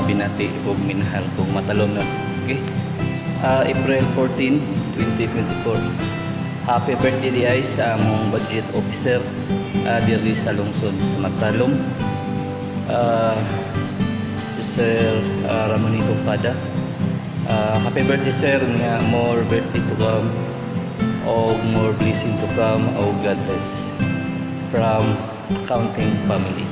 binati ug minahal kong matalom na. Okay? April 14, 2024. Happy birthday diay sa among budget officer diri sa lungsod sa Matalom. Si Sir Ramonito Pada. Happy birthday, sir, nga more birthday to come o more blessing to come. Oh, God bless from accounting family.